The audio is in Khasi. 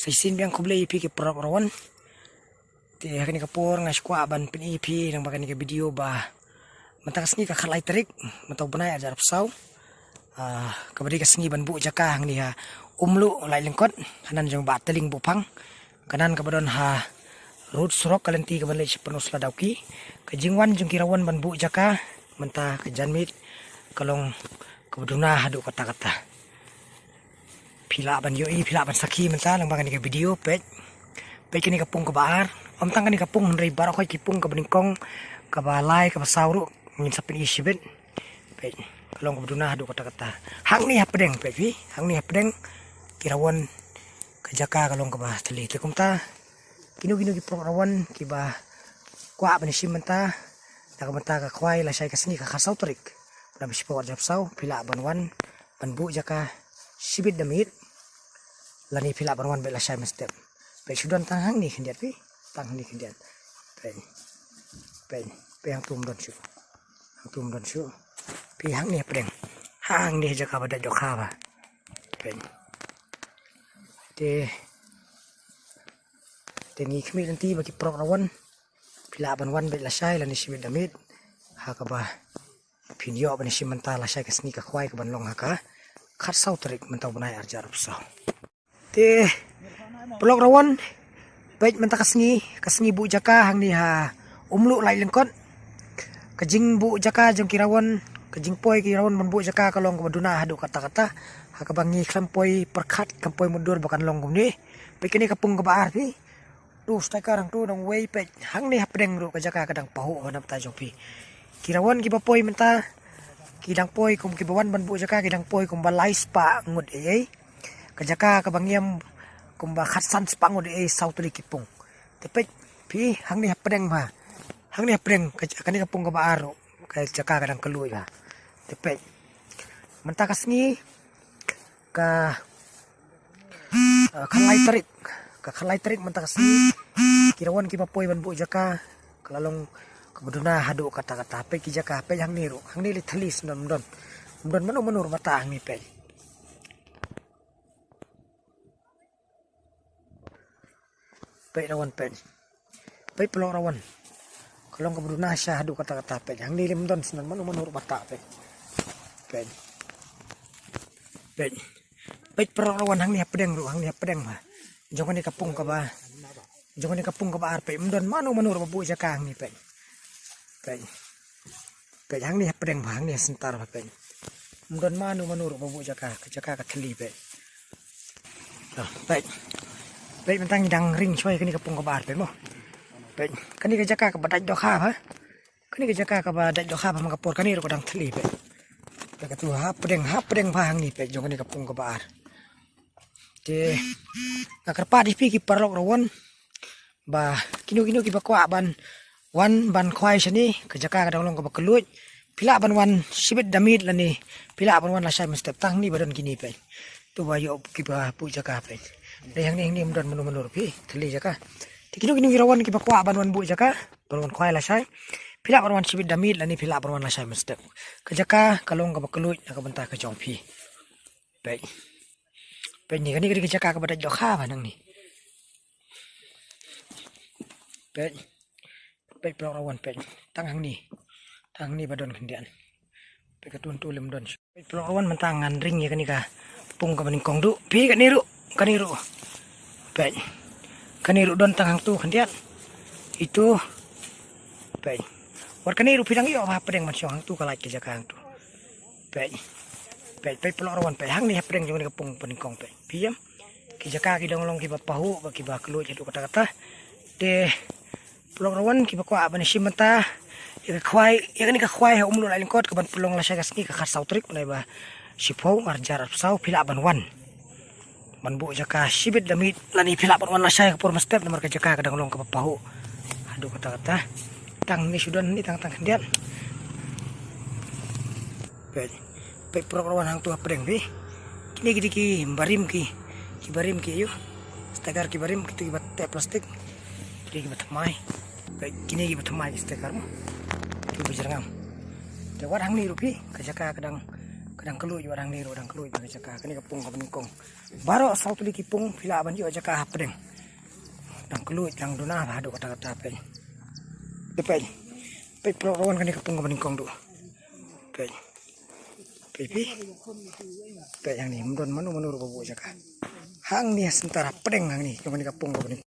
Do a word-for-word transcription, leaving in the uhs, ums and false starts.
Sa shisien biang khublei ïa phi ki paralok rawan. Te ha kane ka por nga sngewkwah ban pyni ïa phi lyngba kane ka video ba mynta ka sngi ka khatlai tarik mynta u bnai arhajar arphew saw. Ah, kaba dei ka sngi ban buh jaka hangne ha Umluh Laitlyngkot, hanan jong Bah Tling Buhphang. Ka nan kaba don ha rud surok ka lynti kaban leit sha Pynusla Dawki. Ka jingwan jong ki rawan ban buh jaka mynta ka janmiet ka long kaba duna haduh katta katta. Phi lah ban ïohi, phi lah ban sakhi mynta lyngba kane ka video, peit. Peit kane ka pung kaba ar. Ym tang kane ka pung hynrei baroh khoit ki pung kaba nyngkong, kaba lai, kaba saw ruh ngin sa pyni shibit. Peit, ka long kaba duna haduh katta katta. Hangne hapdeng, peit phi, hangne hapdeng ki rawan ka jaka ka long kaba thylli. Te kumta kino kino ki paralok rawan kiba kwah ban ïashim mynta na ka bynta ka khwai lashai ka sngi ka khatsaw tarik, bnai ba shiphew arhajar arphew saw, phi lah ban wan ban buh jaka shibit da miet, lane phi lah ban wan beit lashai mynstep. Peit, shu don tang hangne khyndiat phi, tang hangne khyndiat. Peit, peit, peit hangto ym don shuh, hangto ym don shuh. Peit hangne hapdeng, hangne jaka ba dait dohkha ba. Peit. Te, te ngi khmih lynti ba ki paralok rawan phi lah ban wan beit lashai lane shibit da miet ha kaba phin ïoh ban ïashim mynta lashai ka sngi ka khwai kaban long ha ka khatsaw tarik mynta u bnai arhajar arphew saw. Te paralok rawan, peit mynta ka sngi, ka sngi buh jaka hangne ha Umluh Laitlyngkot. Ka jingbuh jaka jong ki rawan, ka jingpoi ki rawan ban buh jaka ka long kaba duna haduh katta katta. Ha kaba ngi khlem poi pyrkhat, khlem poi mutdur ba kan long kumne. Peit kane ka pung kaba ar phi. To, stakar hangto dang wei, peit. Hangne hapdeng ruh ka jaka ka dang pahuh ha na bynta jong phi. Ki rawan kiba poi mynta ki dang poi kum kiba wan ban buh jaka ki dang poi kumba lai spah ngut eiei. Ka jaka kaba ngiam kumba khatsan spah ngut eiei, saw tylli ki pung. Te peit phi, hangne hapdeng ba, hangne hapdeng ka, kane ka pung kaba ar ruh ka jaka ka dang kylluid ba. Te peit mynta ka sngi ka, ah, khatlai tarik, ka khatlai tarik mynta ka sngi, ki rawan kiba poi ban buh jaka ka la long kaba duna haduh katta katta. Peit ki jaka, peit hangne ruh, hangne lei thylli, sngewdon, ym don, ym don mano mano ruh ba tah hangne, peit. Peit rawan, peit. Peit paralok rawan, ka long kaba duna sha haduh katta katta, peit. Hangne lei ym don, sngewdon mano mano ruh ba tah, peit. Peit. Peit. Peit paralok rawan, hangne hapdeng ruh, hangne hapdeng ba jong kane ka pung kaba, jong kane ka pung kaba ar, peit. Ym don mano mano ruh ba buh jaka hangne, peit. Peit. Peit hangne hapdeng ba, hangne ha center ba, peit. Ym don mano mano ruh ba buh jaka, ka jaka ka thylli, peit. To, peit. Peit mynta ngi dang ring shuwa ïa kane ka pung kaba ar, peit mo. Peit, kane ka jaka kaba dait dohkha ba. Kane ka jaka kaba dait dohkha ba man ka por, kane ruh ka dang thylli, peit. Peit kato hapdeng, hapdeng ba hangne, peit, jong kane ka pung kaba ar. Te nga kyrpad ïa phi ki paralok rawan ba kino kino kiba kwah ban wan ban khwai shane, ka jaka ka dang long kaba kylluid. Phi lah ban wan shibit da miet lane phi lah ban wan lashai mynstep, tang hangne ba don kine, peit. To ba ïoh kiba buh jaka, peit. Dei hangne, hangne ym don mano mano ruh phi, thylli jaka. Te kino kino ki rawan kiba kwah ban wan buh jaka, ban wan khwai lashai, phi lah ban wan shibit da miet lane phi lah ban wan lashai mynstep. Ka jaka ka long kaba kylluid na ka bynta ka jong phi. Peit. Peit, kane ka dei ka jaka kaba dait dohkha ba nangne. Peit. Peit paralok rawan, peit. Tang hangne, tang hangne ba don khyndiat. Peit, kato hangto lei ym don. Peit paralok rawan, mynta ngan ring ïa kane ka pung kaba nyngkong, to. Peit kane ruh, kane ruh. Peit. Kane ruh don tang hangto khyndiat. Ito. Peit. Wat kane ruh phi dang ïoh ba hapdeng ban shong hangto, ka lait ka jaka hangto. Peit. Peit, peit paralok rawan, peit. Hangne hapdeng jong kane ka pung ba nyngkong, peit. Phi ïohi? Ki jaka ki dang long kiba pahuh ba kiba kylluid haduh katta katta. Te paralok rawan kiba kwah ban ïashim mynta ïa ka khwai, ïa kane ka khwai ha Umluh Laitlyngkot kaban pynlong lashai ka sngi ka khatsaw tarik bnai ba shiphew arhajar arphew saw, phi lah ban wan ban buh jaka shibit da miet lane phi lah ban wan lashai ka por mynstep namar ka jaka ka dang long kaba pahuh haduh katta katta. Tang hangne shu don, hangne tang, tang khyndiat. Peit. Peit paralok rawan, hangto hapdeng phi. Kine ki dei ki barim ki, ki barim ki, ïoh. Stakar ki barim, kito kiba teh plastik. Kine kiba thymmai. Peit, kine kiba thymmai ki stakar mo. Kiba jyrngam. Te wat hangne ruh phi, ka jaka ka dang, Dang kylluid wat hangne ruh, dang kylluid ba ka jaka kane ka pung kaba nyngkong. Baroh saw tylli ki pung phi lah ban ïoh jaka hapdeng. Dang kylluid lang duna ba haduh katta katta, peit. Te peit. Peit paralok, kane ka pung kaba nyngkong ruh. Peit. Peit phi. Peit hangne, ym don mano mano ruh ba buh jaka. Hangne ha center hapdeng hangne, kane ka pung kaba nyngkong.